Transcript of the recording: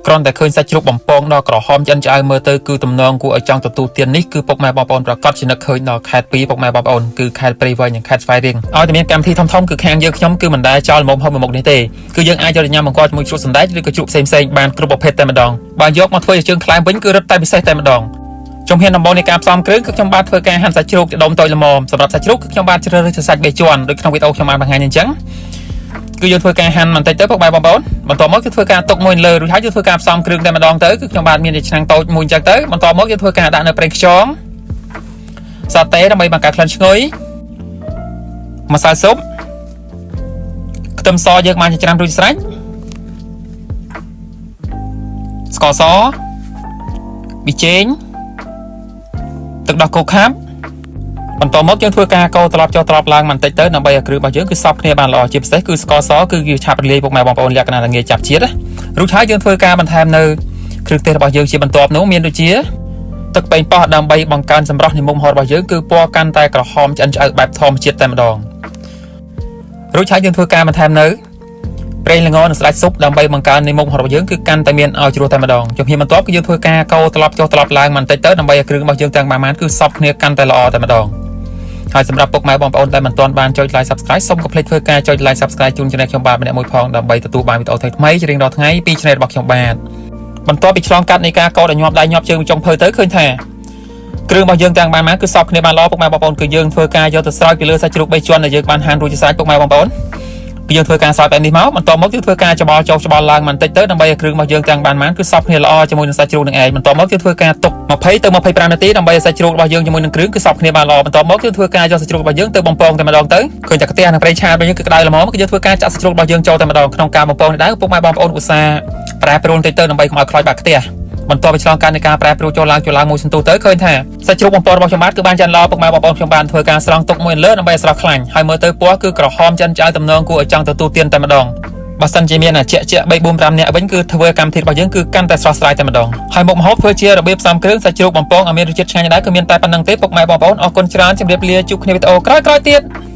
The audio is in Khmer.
គ្រាន់តែឃើញសាច់ជ្រូកបំពងដ៏ក្រហមឆ្អិនឆ្អៅមើលទៅគឺទំនងគួរឲ្យចង់ទទួលទាននេះគឺពុកម៉ែបងប្អូនប្រកាសជានឹកឃើញដល់ខេត្តពីរពុកម៉ែបងប្អូនគឺខេត្តព្រៃវែងនិងខេត្តស្វាយរៀងឲ្យតែមានកម្មវិធីធំៗគឺខាងយើងខ្ញុំគឺមិនដែលចោលមុំហូបមួយមុខនេះទេគឺយើងអាចយកទៅញ៉ាំបង្កជាមួយជ្រូកសណ្តែកឬក៏ជ្រូកផ្សេងៗបានគ្រប់ប្រភេទតែម្ដងបើយកមកធ្វើជាជើងខ្លែងវិញគឺរឹតតែពិសេសតែម្ដងជំហានដំបូងនៃការផ្សំគ្រឿងគឺខ្ញុំបាទធ្វើការហាន់សាច់ជ្រូកជាដុំតូចល្មមសម្រាប់សាច់ជ្រូកគឺខ្ញុំបាទជ្រើសរើសសាច់បីជាន់ដូចក្នុងវីដេអូខ្ញុំបានបង្ហាញអញ្ចឹងគឺយើងធ្វើការហាន់បន្តិចទៅពុកម៉ែបងប្អូនបន្ទាប់មកគឺធ្វើការទុកមួយលើរួចហើយយើងធ្វើការផ្សំគ្រឿងតែម្ដងទៅគឺខ្ញុំបាទមានជាឆ្នាំងតូចមួយអញ្ចឹងទៅបន្ទាប់មកយើងធ្វើការដាក់នៅប្រេងខ្យងសាតេដើម្បីបង្កើតក្លិនឈ្ងុយម្សៅស៊ុបខ្ទឹមសយើងបានចិញ្ច្រាំរួចស្រេចស្ករសប៊ីចេងទឹកដោះគោខាប់បន្ទាប់មកយើងធ្វើការកូរត្រឡប់ចុះត្រឡប់ឡើងបន្តិចទៅដើម្បីឲ្យគ្រឿងរបស់យើងគឺសព្វគ្នាបានល្អជាពិសេសគឺស្ករសគឺវាឆាប់រលាយពុកម៉ែបងប្អូនលក្ខណៈតែងាយចាប់ជាតិណារួចហើយយើងធ្វើការបន្ថែមនៅគ្រឿងទេសរបស់យើងជាបន្ទាប់នោះមានដូចជាទឹកប៉េងប៉ោះដើម្បីបង្កើនសម្រស់នៃមុខម្ហូបរបស់យើងគឺពណ៌កាន់តែក្រហមឆ្អិនឆ្អៅបែបធម្មជាតិតែម្ដងរួចហើយយើងធ្វើការបន្ថែមនៅប្រេងល្ងនិងស្លាច់ស៊ុបដើម្បីបង្កើននៃមុខម្ហូបរបស់យើងគឺកាន់តែមានឲ្យជ្រោះតែម្ដងជំហានបន្ទាប់គឺយើងធ្វើការកូរត្រឡប់ចុះត្រឡប់ឡើងបន្តិចទៅដើម្បីឲ្យគ្រឿងរបស់យើងទាំងប៉ុន្មានគឺសព្វគ្នាកាន់តែល្អតែម្ដងហើយសម្រាប់ពុកម៉ែបងប្អូនដែលមិនទាន់បានចុច like Subscribe សូមកុំភ្លេចធ្វើការចុច like Subscribe ជូន Channel ខ្ញុំបាទម្នាក់មួយផងដើម្បីទទួលបានវីដេអូថ្មីៗជារៀងរាល់ថ្ងៃពី Channel របស់ខ្ញុំបាទបន្ទាប់ពីឆ្លងកាត់នៃការកោតឲ្យញាប់ដៃញាប់ជើងចុងភៅទៅឃើញថាគ្រឿងរបស់យើងទាំងបានមកគឺសព្វគ្នាបានល្អពុកម៉ែបងប្អូនគឺយើងធ្វើការយកទៅស្រោចពីលើសាច់ជ្រូកបីជាន់ដែលយើងបានហាន់រួចជាស្រេចពុកម៉ែបងប្អូនគឺយើងធ្វើការស្រោចបែបនេះមកបន្ទាប់មកយើងធ្វើការច្បល់ចុះច្បល់ឡើងបន្តិចទៅដើម្បីឲ្យគ្រឿងរបស់យើងទាំងបានមកគឺសព្វគ្នាល្អជាមួយនឹងសាច់ជ្រូកនឹងឯងបន្ទាប់មកយើងធ្វើការទុក20ទៅ25នាទីដើម្បីឲ្យសាច់ជ្រូករបស់យើងជាមួយនឹងគ្រឿងគឺសព្វគ្នាបានល្អបន្ទាប់មកយើងធ្វើការយកសាច់ជ្រូករបស់យើងទៅបំពងតែម្ដងទៅឃើញតែខ្ទះនិងប្រេងឆារបស់យើងគឺក្តៅល្មមគឺយើងធ្វើការចាក់សាច់ជ្រូករបស់យើងចូលតែម្ដងក្នុងការបំពងនេះដែរពុកម៉ែបងប្អូនឧស្សាហ៍ប្រែប្រួលបន្តិចទៅដើម្បីកុំឲ្យខ្លោចបាក់ខ្ទះបន្ទាប់ពីឆ្លងកាត់នៃការប្រែប្រួលចូលឡើងចូលឡើងមួយសន្ទុះទៅឃើញថាសាច់ជ្រូកបំពងរបស់ខ្ញុំបាទគឺបានចាន់ល្អពុកម៉ែបងប្អូនខ្ញុំបានធ្វើការស្រង់ទុកមួយលើដើម្បីឲ្យស្រស់ខ្លាញ់ហើយមើលទៅពណ៌គឺក្រហមចិនឆ្អៅទំនងគួរឲ្យចង់ទទួលទានតែម្ដងបើសិនជាមានអាជាក់ជាក់3 4 5នាក់វិញគឺធ្វើកម្មវិធីរបស់យើងគឺកាន់តែស្រស់ស្រាយតែម្ដងហើយមុខម្ហូបធ្វើជារបៀបផ្សំគ្រឿងសាច់ជ្រូកបំពងឲ្យមានរសជាតិឆ្ងាញ់ដែរគឺមានតែប៉ុណ្្នឹងទេពុកម៉ែបងប្អូនអរគុណច្រើនជម្រាបលាជួបគ្នាវីដេអូក្រោយៗទៀត។